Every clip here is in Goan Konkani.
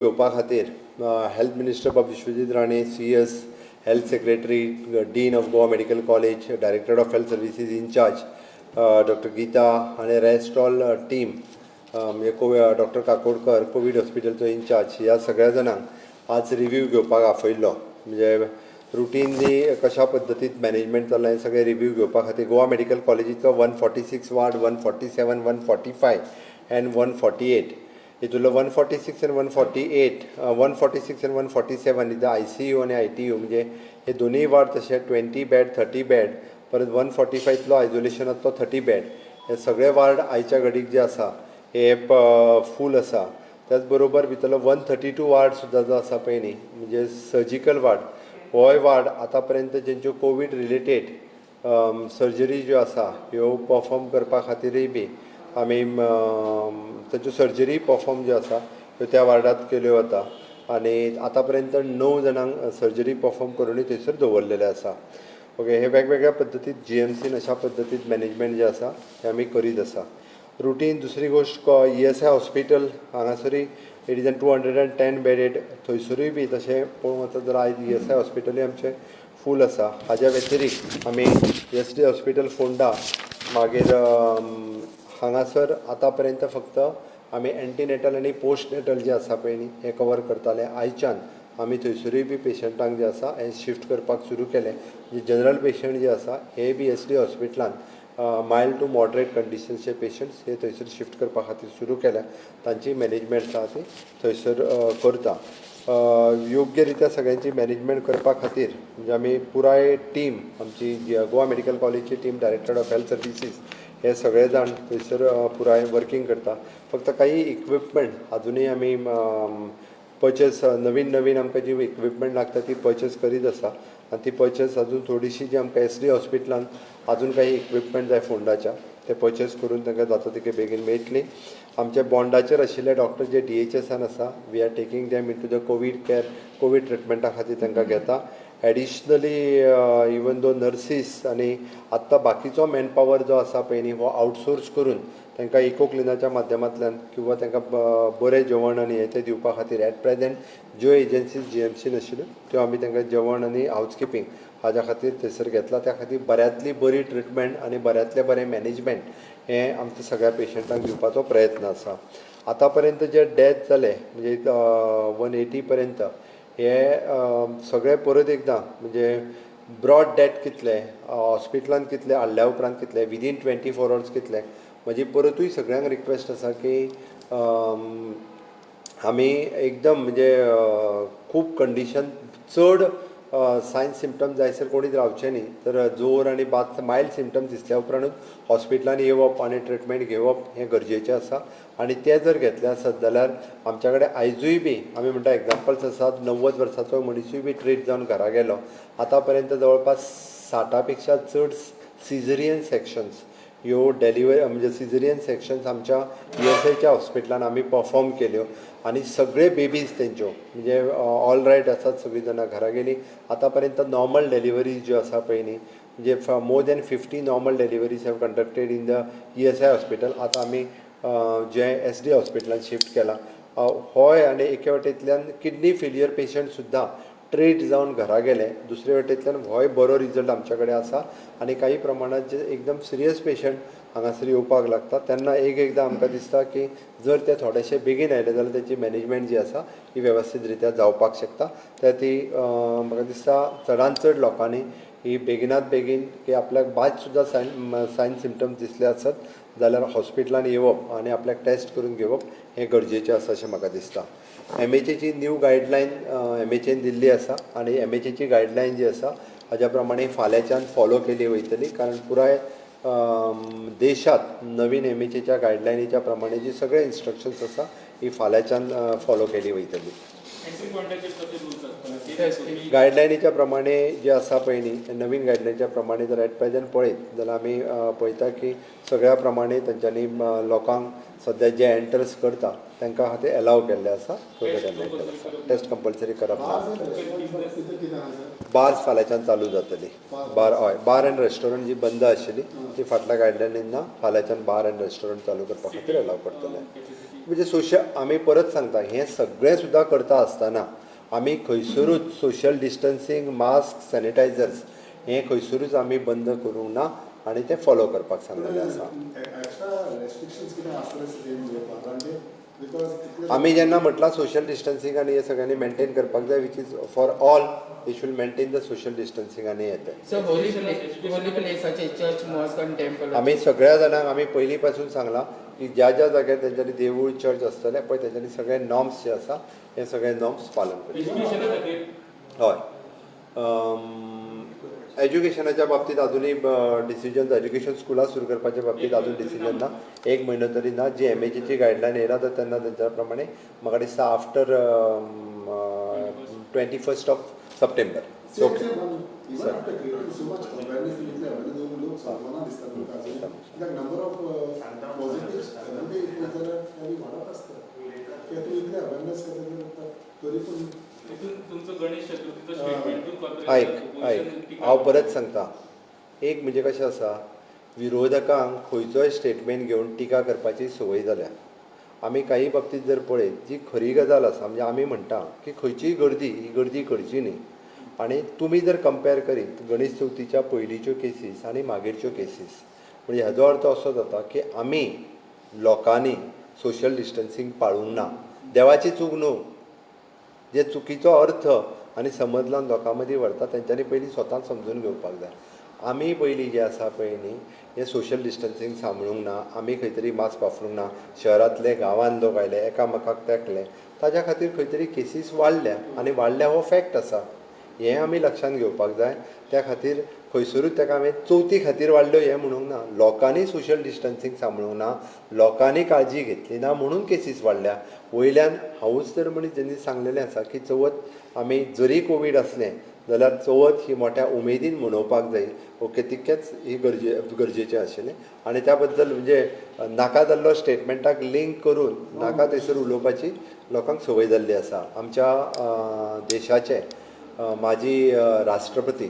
घेवपा खातीर हेल्थ मिनिस्टर बाब Vishwajit Rane, CS, health secretary, dean of Goa Medical College, director of health services incharge doctor Gita आनी रेस्ट ऑल टीम, म्हणजे डॉक्टर काकोडकर, कोवीड हॉस्पिटलचो इन्चार्ज, ह्या सगळ्या जाणांक आज रिव्यू घेवपाक आफयल्लो. म्हणजे रुटीनली कशा पद्दतीन मॅनेजमेंट चल्लां हें सगळें रिव्यू घेवपा खातीर. गोवा मेडिकल कॉलेजीचो 146 ward, 147, 145 and 148, हितूंतलो 146 and 148, 146 and 147 is ICU आनी आयटीयू. म्हणजे हे दोनूय वार्ड तशे 20 बेड, 30 बेड, परत 145तलो आयसोलेशनांतलो 30 बेड, हे सगळे वार्ड आयच्या घडीक जे आसा हे फूल आसा. त्याच बरोबर भितरलो 132 वार्ड सुद्दां जो आसा पळय न्ही, म्हणजे सर्जिकल वार्ड, होय वार्ड आतां पर्यंत जेंच्यो कोवीड रिलेटेड सर्जरी ज्यो आसा ह्यो परफॉर्म करपा खातीरय बी आमी ताच्यो सर्जरी परफॉर्म ज्यो आसा त्यो त्या वार्डात केल्यो वता आनी आतां पर्यंत णव जाणांक सर्जरी परफॉर्म करुनूय थंयसर दवरलेलें आसा. ओके, हे वेगवेगळ्या पद्दतीत जीएमसीन अशा पद्दतीत मॅनेजमेंट जें आसा तें आमी करीत आसा रुटीन. दुसरी गोश्ट, ईएसआय हॉस्पिटल हांगासरूय it is an 210 bedded. थंयसरूय बी तशें पळोवंक वचत जाल्यार आयज ईएसआय हॉस्पिटलूय आमचें फूल आसा. हाज्या व्यतिरिक्त आमी एसडी हॉस्पिटल फोंडा, मागीर हांगासर आतां पर्यंत फक्त आमी एंटीनेटल आनी पोस्ट नेटल जे आसा पळय न्ही हें कवर करताले. आयच्यान आमी थंयसरूय बी पेशंटांक जे आसा हें शिफ्ट करपाक सुरू केलें. जे जनरल पेशंट जे आसा हे बी एसडी हॉस्पिटलान मायल्ड टू मॉडरेट कंडिशन्सचे पेशंट्स हे थंयसर शिफ्ट करपा खातीर सुरू केल्या. तांची मॅनेजमेंट आसा ती थंयसर करता. योग्य रित्या सगळ्यांची मॅनेजमेंट करपा खातीर म्हणजे आमी पुराय टीम आमची जी गोवा मेडिकल कॉलेजची team, director of health services, हे सगळे जाण थंयसर पुराय वर्कींग करता. फक्त काही इक्विपमेंट अजुनूय आमी पर्चेस, नवीन नवीन आमकां जी इक्विपमेंट लागता ती पर्चेस करीत आसा आनी ती पर्चेस अजून थोडीशी जी आमकां एस डी हॉस्पिटलान अजून काही इक्विपमेंट जाय फोंडाच्या, ते पर्चेस करून तांकां जाता तितके बेगीन मेळटली. आमच्या बॉन्डाचेर आशिल्ले डॉक्टर जे डीएचएसान आसा, we are taking them into the COVID care. Covid ट्रिटमेंटा खातीर तांकां घेता. एडिशनली इवन दो नर्सीस आनी आत्तां बाकीचो मॅन पावर जो आसा पळय न्ही, हो आउटसोर्स करून तांकां इको क्लिनाच्या माध्यमांतल्यान किंवा तांकां बरें जेवण आनी हें तें दिवपा खातीर एट प्रेजेंट ज्यो एजन्सीज जीएमसीन आशिल्ल्यो त्यो आमी तांकां जेवण आनी हावज किपींग हाज्या खातीर थंयसर घेतला. त्या खातीर बऱ्यांतली बरी ट्रिटमेंट आनी बऱ्यांतलें बरें मॅनेजमेंट हें आमच्या सगळ्या पेशंटांक दिवपाचो प्रयत्न आसा. आतां पर्यंत जे डेथ जाले, म्हणजे 180 पर्यंत, हे सगळे परत एकदां म्हणजे ब्रॉट डेथ कितले, हॉस्पिटलान कितले हाडल्या उपरांत कितले, विदीन 24 अवर्स कितले. म्हजी परतूय सगळ्यांक रिक्वेस्ट आसा की आमी एकदम म्हणजे खूब कंडिशन चड सायन सिमटम्स जायसर कोणीच रावचे न्ही, तर जोर आनी बाद मायल्ड सिमटम्स दिसल्या उपरांतूच हॉस्पिटलान येवप आनी ट्रिटमेंट घेवप हें गरजेचें आसा. आनी तें जर घेतलें आसत जाल्यार आमच्या कडेन आयजूय बी आमी म्हणटा एग्जाम्पल्स आसात, 90 वर्साचो मनिसूय बी ट्रीट जावन घरा गेलो. आतां पर्यंत जवळपास 60 पेक्षा चड सिजरियन सेक्शन्स ह्यो डेलिवरी, म्हणजे सिजरियन सेक्शन्स आमच्या ईएसआयच्या हॉस्पिटलान आमी परफॉर्म केल्यो आनी सगळे बेबीज तेंच्यो म्हणजे ऑल रायट आसात, सगळीं जाणां घरा गेलीं. आतां पर्यंत नॉर्मल डिलिवरी ज्यो आसा पळय न्ही, म्हणजे more than 50 normal deliveries have conducted in the ESI hospital. आतां आमी जें एसडी हॉस्पिटलान शिफ्ट केलां होय आनी एके वटेंतल्यान किडनी फेलियर पेशंट सुद्दां ट्रीट जावन घरा गेले. दुसरे वटेंतल्यान होय बरो रिजल्ट आमच्या कडेन आसा. आनी काही प्रमाणात जे एकदम सिरियस पेशंट हांगासर येवपाक लागता तेन्ना एक एकदां आमकां दिसता की जर ते थोडेशे बेगीन आयले जाल्यार तेची मॅनेजमेंट जी आसा ती वेवस्थीत रित्या जावपाक शकता. त्या ती म्हाका दिसता चडान चड लोकांनी ही बेगिनात बेगीन की आपल्याक बाद सुद्दां सायन सायन सिमटम्स दिसले आसत जाल्यार हॉस्पिटलान येवप आनी आपल्याक टेस्ट करून घेवप हें गरजेचें आसा अशें म्हाका दिसता. एमएचएची न्यू गायडलायन एमएचएन दिल्ली आसा आनी एमएचएची गायडलायन जी आसा हाज्या प्रमाणे फाल्यांच्यान फॉलो केली वयतली, कारण पुराय देशात नवीन एमएचएच्या गायडलायनीच्या प्रमाणे जी सगळे इन्स्ट्रक्शन्स आसा ही फाल्यांच्यान फॉलो केली वयतली. एंट्री पॉयंटाचेर कसे रूल्स आसतले ते? गायडलायनीच्या प्रमाणे जे आसा पळय न्ही, नवीन गायडलायनीच्या प्रमाणे जर एट प्रेजंट पळयत जाल्यार आमी पळयता की सगळ्या प्रमाणे तेंच्यांनी लोकांक सद्या जे एंटर्स करता तांकां खातीर एलाव केल्लें आसा. सो टेस्ट कंपल्सरी करप ना. बार फाल्यांच्यान चालू जातली. बार, हय, बार एंड रेस्टॉरंट जी बंद आशिल्ली ती फाटल्या गायडलायनीन ना, फाल्यांच्यान बार एंड रेस्टॉरंट चालू करपा खातीर एलाव करतले. म्हणजे सोशल, आमी परत सांगता, हें सगळें सुद्दां करता आसतना आमी खंयसरूच सोशल डिस्टन्सींग, मास्क, सॅनिटायझर्स हें खंयसरूच आमी बंद करूंक ना आनी तें फॉलो करपाक सांगलेलें आसा. एक्स्ट्रा रेस्ट्रिक्शन्स कितें आसतले म्हणजे बाजारांचे, because आमी जेन्ना म्हटलां सोशल डिस्टन्सींग आनी हें सगळ्यांनी मेंटेन करपाक जाय, which is for all, they should maintain the social distancing आनी हें तें. सो होली प्लेसाचे चर्च, मॉस्क आनी टेम्पल. आमी सगळ्या जाणांक आमी पयलीं पासून सांगलां की ज्या ज्या जाग्यार तेंच्यांनी देवूळ, चर्च आसतलें पळय, तेंच्यांनी सगळे नॉर्म्स जे आसा हे सगळे नॉर्म्स पालन करचे. एज्युकेशना खातीर? हय, एज्युकेशनाच्या बाबतींत अजुनूय डिसिजन, एज्युकेशन स्कुलां सुरू करपाच्या बाबतींत अजून डिसिजन ना. एक म्हयनो तरी ना. जी एमएचएची गायडलायन येयला तर तेन्ना तेंच्या प्रमाणे म्हाका दिसता after 21st of September. Same same even after creating so much awareness, इतले अवेरनेस दिवन लोक समजना दिसता तुमकां अजून, कित्याक नंबर ऑफ पॉझिटिव्ह एवरी जाल्यार ते वाडत आसता. कित्याक तूं इतले अवेरनेस करता तरी पूण. तितून तुमचो गणेश चतुर्थीचो स्टेटमेंटूच. आयक आयक, हांव परत सांगता, एक म्हणजे कशें आसा, विरोधकांक खंयचोय स्टेटमेंट घेवन टिका करपाची संवय जाल्या. आमी काही बाबतींत जर पळयत, जी खरी गजाल आसा, म्हणजे आमी म्हणटा की खंयचीय गर्दी ही गर्दी करची न्ही. आनी तुमी जर कंपेर करीत गणेश चवथीच्या पयलींच्यो केसीस आनी मागीरच्यो केसीस, म्हणजे हाजो अर्थ असो जाता की आमी लोकांनी सोशल डिस्टन्सींग पाळूंक ना. देवाची चूक न्हू. जे चुकीचो अर्थ आनी समज लावन लोकां मदीं व्हरता, तेंच्यांनी पयलीं स्वताच समजून घेवपाक जाय. आमी पयलीं जें आसा पळय न्ही, हें सोशल डिस्टन्सींग सांबाळूंक ना, आमी खंय तरी मास्क वापरूंक ना, शहरांतले गांवांत लोक आयले, एकामेकाक तेंकले, ताज्या खातीर खंय तरी केसीस वाडल्या आनी वाडल्या हो फॅक्ट आसा. हें आमी लक्षांत घेवपाक जाय. त्या खातीर खंयसरूच ताका हांवें चवथी खातीर वाडल्यो हें म्हणूंक ना. लोकांनी सोशल डिस्टन्सींग सांबाळूंक ना, लोकांनी काळजी घेतली ना म्हणून केसीस वाडल्या. वयल्यान हांवूच तर मनीस जेन्ना सांगलेलें आसा की चवथ आमी जरी कोवीड आसलें जाल्यार चवथ ही मोठ्या उमेदीन मनोवपाक जाय, ओके, तितकेंच ही गरजेचें आशिल्लें. आनी त्या बद्दल म्हणजे नाका जाल्लो स्टेटमेंटाक लिंक करून नाका थंयसर उलोवपाची लोकांक संवय जाल्ली आसा. आमच्या देशाचे माजी राष्ट्रपती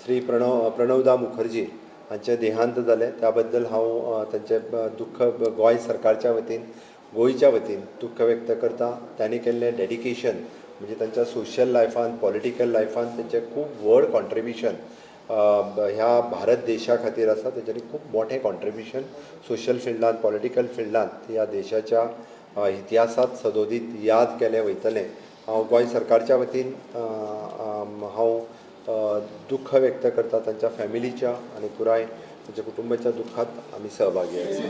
श्री प्रणवदा मुखर्जी हांचें देहांत जालें, त्या बद्दल हांव तांचें दुख्ख गोंय सरकारच्या वतीन, गोंयच्या वतीन दुख्ख व्यक्त करता. तांणी केल्लें डेडिकेशन, म्हणजे तांच्या सोशल लायफान, पॉलिटिकल लायफान तांचें खूब व्हड कॉन्ट्रिब्युशन ह्या भारत देशा खातीर आसा. तेंच्यांनी खूब मोठें कॉन्ट्रिब्युशन सोशल फिल्डान, पॉलिटिकल फिल्डान ह्या देशाच्या इतिहासांत सदोदीत याद केलें वयतलें. हांव गोंय सरकारच्या वतीन हांव दुख्ख व्यक्त करता. तांच्या फॅमिलीच्या आनी पुराय तांच्या कुटुंबाच्या दुख्खात आमी सहभागी आसा.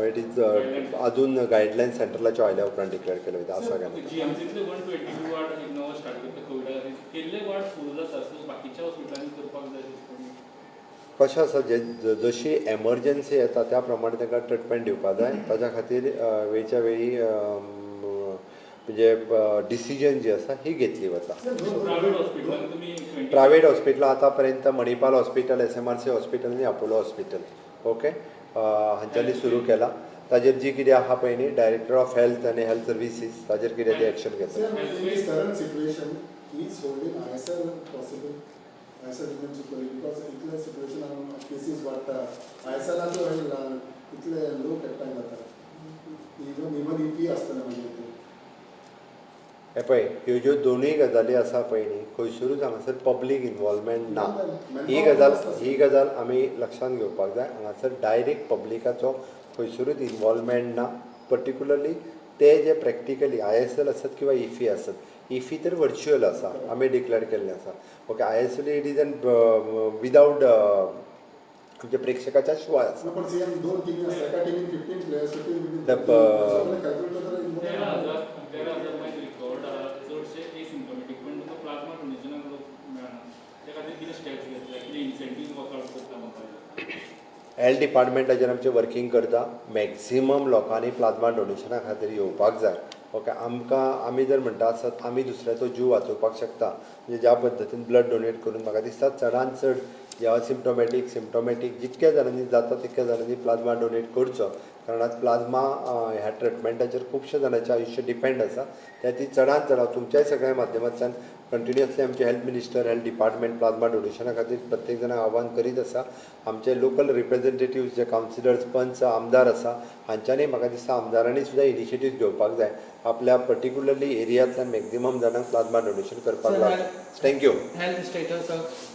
It is अजून गायडलायन सेंट्रलाच्यो आयल्या उपरांत डिक्लेअर केले वयता आसा काय ना. जीएमसीतले 122 वार्ड एक नवो स्टार्ट करता कोविडा खातीर, केल्ले वार्ड फूल जाता, सो बाकीच्या हॉस्पिटलांनी करपाक जाय अशें. कशें आसा, जे जशी एमर्जन्सी येता त्या प्रमाणे तांकां ट्रिटमेंट दिवपाक जाय. ताच्या खातीर वेळच्या वेळी म्हणजे डिसिजन जी आसा ही घेतली वता. प्रायवेट हॉस्पिटलांनी तुमी 20 प्रायवेट हॉस्पिटलां आतां पर्यंत मणिपाल हॉस्पिटल, एसएमआरसी हॉस्पिटल आनी अपोलो हॉस्पिटल, ओके, हांच्यांनी सुरू केला. ताजेर जी कितें आहा पळय न्ही, डायरेक्टर ऑफ हेल्थ आनी हेल्थ सर्विसीस ताजेर कितें तें एक्शन घेतले. Sir, in this current situation, is holding ISL possible? ISL remains equally because इतले situation cases वाडटा, ISL इतले लोक एकठांय जाता, इवन इपी आसतना म्हणजे ते. हे पळय, ह्यो ज्यो दोनूय गजाली आसा पळय न्ही, खंयसरूच हांगासर पब्लीक इनवॉल्वमेंट ना. ही गजाल आमी लक्षांत घेवपाक जाय. हांगासर डायरेक्ट पब्लिकाचो खंयसरूच इनवॉल्वमेंट ना. पर्टिक्युलरली ते जे प्रॅक्टिकली आयएसएल आसत किंवा इफी आसत, इफी तर वर्च्युअल आसा, आमी डिक्लेअर केल्लें आसा, okay. ISL, it is an without आमच्या प्रेक्षकाच्या शिवाय आसा. पण सीएम, दोन टिमी आसता, एका टिमीन 15 प्लेयर्स, 15. कॅल्क्युलेट 13,000, 13,000 मायज रिकवर्ड आहा, चडशे एसिम्टोमॅटीक, पण तुका प्लाझ्मा डोनेशनाक लोक मेळना. त्या खातीर कितें स्टेप्स घेतले, कितें इन्सेंटीव वर्कआउट करता म्हाका? हेल्थ डिपार्टमेंटाचेर आमचें वर्कींग करता. मॅक्झिमम लोकांनी प्लाझ्मा डोनेशना खातीर येवपाक जाय, ओके. आमकां आमी जर म्हणटा आसत आमी दुसऱ्याचो जीव वाचोवपाक शकता, म्हणजे ज्या पद्दतीन ब्लड डोनेट करून म्हाका दिसता चडान चड जे असिम्टोमॅटीक, सिम्टोमॅटीक, जितक्या जाणांनी जाता तितक्या जाणांनी प्लाझ्मा डोनेट करचो, कारण आज प्लाझ्मा ह्या ट्रिटमेंटाचेर खुबशे जाणांचें आयुश्य डिपेंड आसा. त्या खातीर चडान चड हांव तुमच्याय सगळ्या माध्यमांतल्यान कंटिन्युअसली आमचे health minister, health department plasma डोनेशना खातीर प्रत्येक जाणांक आव्हान करीत आसा. आमचे लोकल रिप्रेझेंटेटिव्ज जे कावन्सिलर्स, पंच, आमदार आसा, हांच्यांनी, म्हाका दिसता, आमदारांनी सुद्दां इनिशिएटीव घेवपाक जाय, आपल्या पर्टिक्युलरली एरियांतल्यान मॅक्झिमम जाणांक प्लाझ्मा डोनेशन करपाक Sir, लागता. Thank you. Health status of